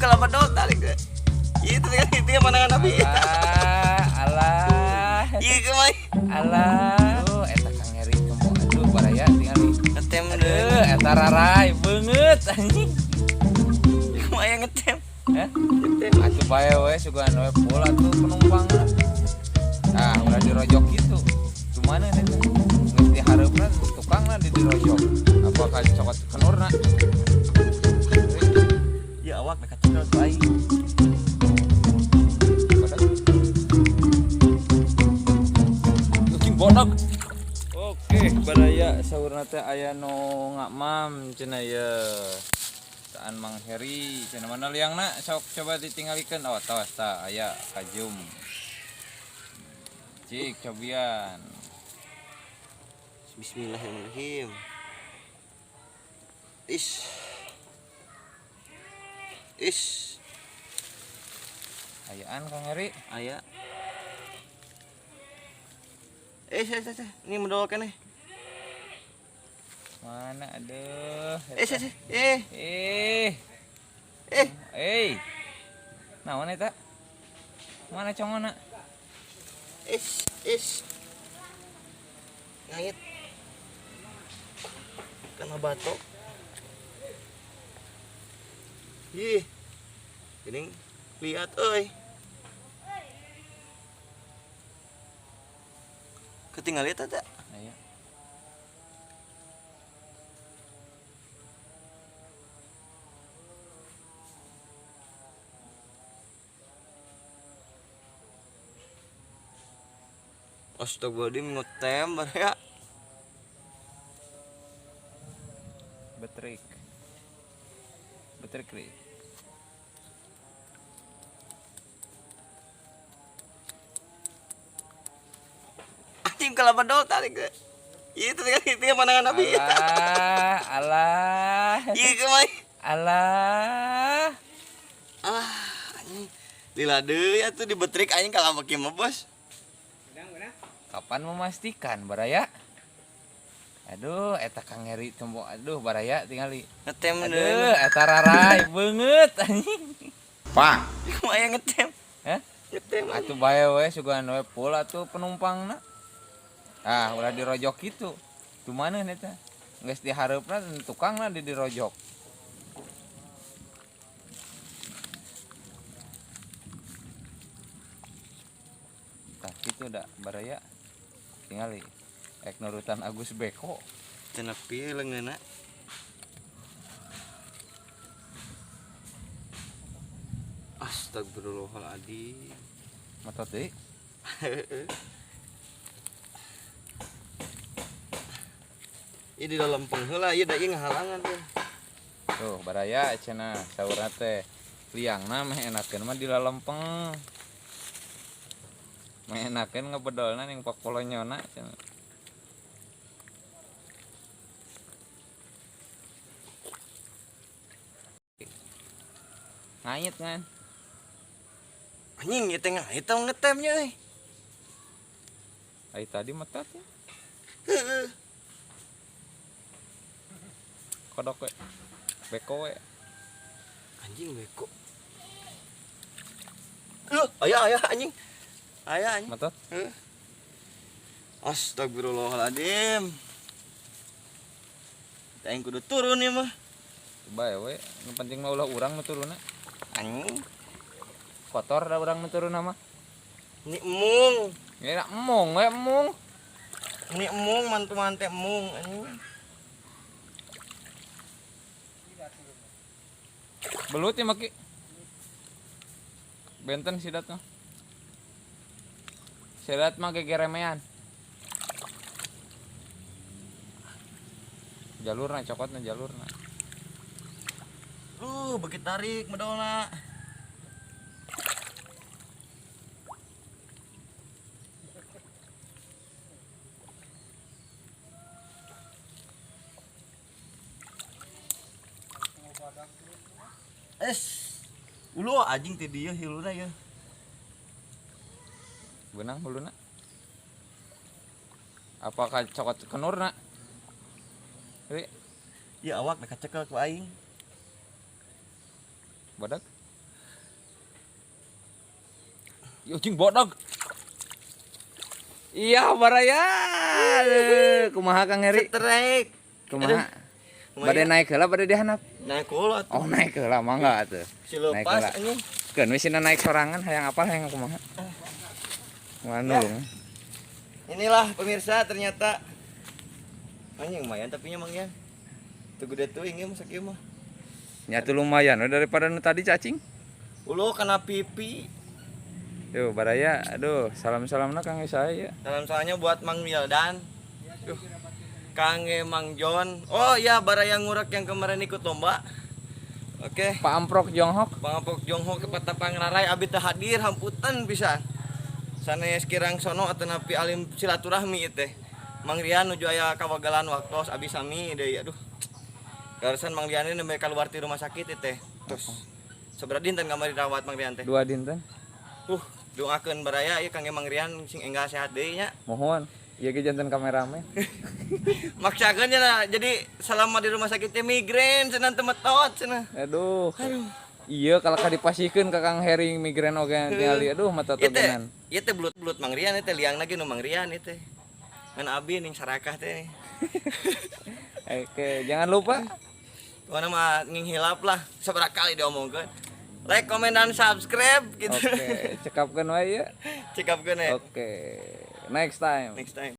Kalabadol tarik ge. Ieu teh kan itu pandangan abi. Alah, alah. Ieu kumaha? Alah. Aduh, eta Kang Heri kembo aduh baraya tingali. Ngetem deui. Aduh, eta rarai beungeut anjing. Kumaha yang ngetem? Hah? Ngetem. Atuh bae we sugan we full atuh penumpangna. Ah, ulah dirojok gitu. Gimana eta? Geus dihareupna tukangna di dirojok. Apakah cokot kenurna? Ya awak mereka cekel ku aing. Anjing bonog. Oke, baraya saurna teh aya nu ngamam cenah ye. Taan Mang Heri, cenah mana liangna sok coba ditinggalikeun. Oh, tos tah aya kajum. Cik cobian. Bismillahirrahmanirrahim. Ish. Ish. Ayaan Kang Heri. Aya. Eh, eh, eh, ini medol keneh. Mana aduh. Eh, eh, eh. Eh. Eh. Eh. Naon eta? Mana congona? Ish, ish. Ngait. Kena batok. Ih. Ini lihat euy. Ketinggalan eta teh. Aya. Astagfirullahaladzim ngetem baraya. Betrik. Betrik ri. Anjing kalabadol tarik ge. Ieu teh kan itu pandangan abi. Alah, alah. Ieu kumaha? Alah. Ah, anjing. Lila deui atuh dibetrik anjing kalabak mah, Bos. Kapan memastikan baraya? Aduh, eta Kang Heri tembo aduh baraya tingali. Ngetem deui. Aduh, eta rarai beungeut anjing. Pak, Kumaha yang ngetem? Hah? Ngetem. Atuh bae we sugan we full atuh penumpangna. Ah, ulah dirojok kitu. Gimana eta? Geus dihareupna tukangna di dirojok. Tah kitu da baraya. Tingali ek nurutan Agus Beko. Cenah pieu leungeunna? Astagfirullahaladzim. Matot deui. Ieu di dalam pengheula ieu da ieu ngahalangan teh. Tuh baraya cenah saurna teh liangna meh enakeun mah di lalempeng. Meh enakeun ngebedolna ning pakolonyona cenah. Ngait ngan. Anjing ieu teh ngait teh ngetemnya euy. Ai tadi metat ya. Heeh. Kodok we. Beko we. Anjing beko. Aya aya anjing. Aya anjing. Metot. Heeh. Astagfirullahaladzim. Teh aing kudu turun ieu mah. Bae we, nu penting mah ulah urang nu turunna. Anjing. Kotor da urang nu turunna mah. Ini emung. Ini emung we emung. Ini emung mantu-mante emung anjing. Belut ya maki. Benten sidat mah. Sidat mah gegeremean. Jalurna cokotna jalurna. Lu beuki tarik medolna. Es. Ulu anjing teh dieu hiluna ye. Benang huluna. Apakah cokot kenurna? Ri. Ya awak mereka cekel ku aing. Badak. Anjing bodag. Iya, baraya. Aduh, kumaha, Kang Heri? Strike. Kumaha? Bade naik heula, bade dihandap? Naik heula atuh. Oh, naik heula mangga atuh. Si Naik lepas heula. Anjing. Keun we sina naik sorangan, hayang apal hayang kumaha. Kumaha nulung. Inilah pemirsa, ternyata anjing lumayan tapi nya, Mang Yan. Teu gede teuing ieu mah, sakieu mah. Nya tuh lumayan we daripada nu tadi cacing. Uluh kana pipi. Yo baraya, aduh, salam-salamna Kang saya. Salam salamnya buat Mang Wildan. Duh. Kang Mang John. Oh iya, baraya ngurek yang kemarin ikut lomba. Oke. Pak Amprok Jonghok. Pangapok Jonghok ke Patapang Rarai, abi teu hadir, hampunten pisan. Sanes kirang sono atau napi alim silaturahmi ieu teh. Mang Rian nuju aya kawagalan waktos, abi sami deui, aduh. Kaleresan Mang Rian ini nembe keluar ti rumah sakit ieu teh. Terus sabaraha dinten kamari dirawat Mang Rian teh? 2 dinten. Doakeun baraya ieu kangge Mang Rian sing enggal sehat deui nya. Mohon. Ieu ge janten kameramen. Maksakeun nya, jadi selama di rumah sakit teh migrain cenah, teu metot cenah. Aduh. Iya, kalau ka dipasihkeun ka Kang Heri migrain oge tingali, aduh, mata Ieu teh togenan. Ieu teh belut-belut Mang Rian ieu teh, liang lagi nu Mang Rian ieu teh. Ngan abi ning sarakah teh. Oke, jangan lupa Pokoknya mah nginghilap lah, seberapa kali diomongkeun. Like, komen, dan subscribe gitu. Oke, cekapkeun wae ya. Cekapkeun ya. Oke. Next time. Next time.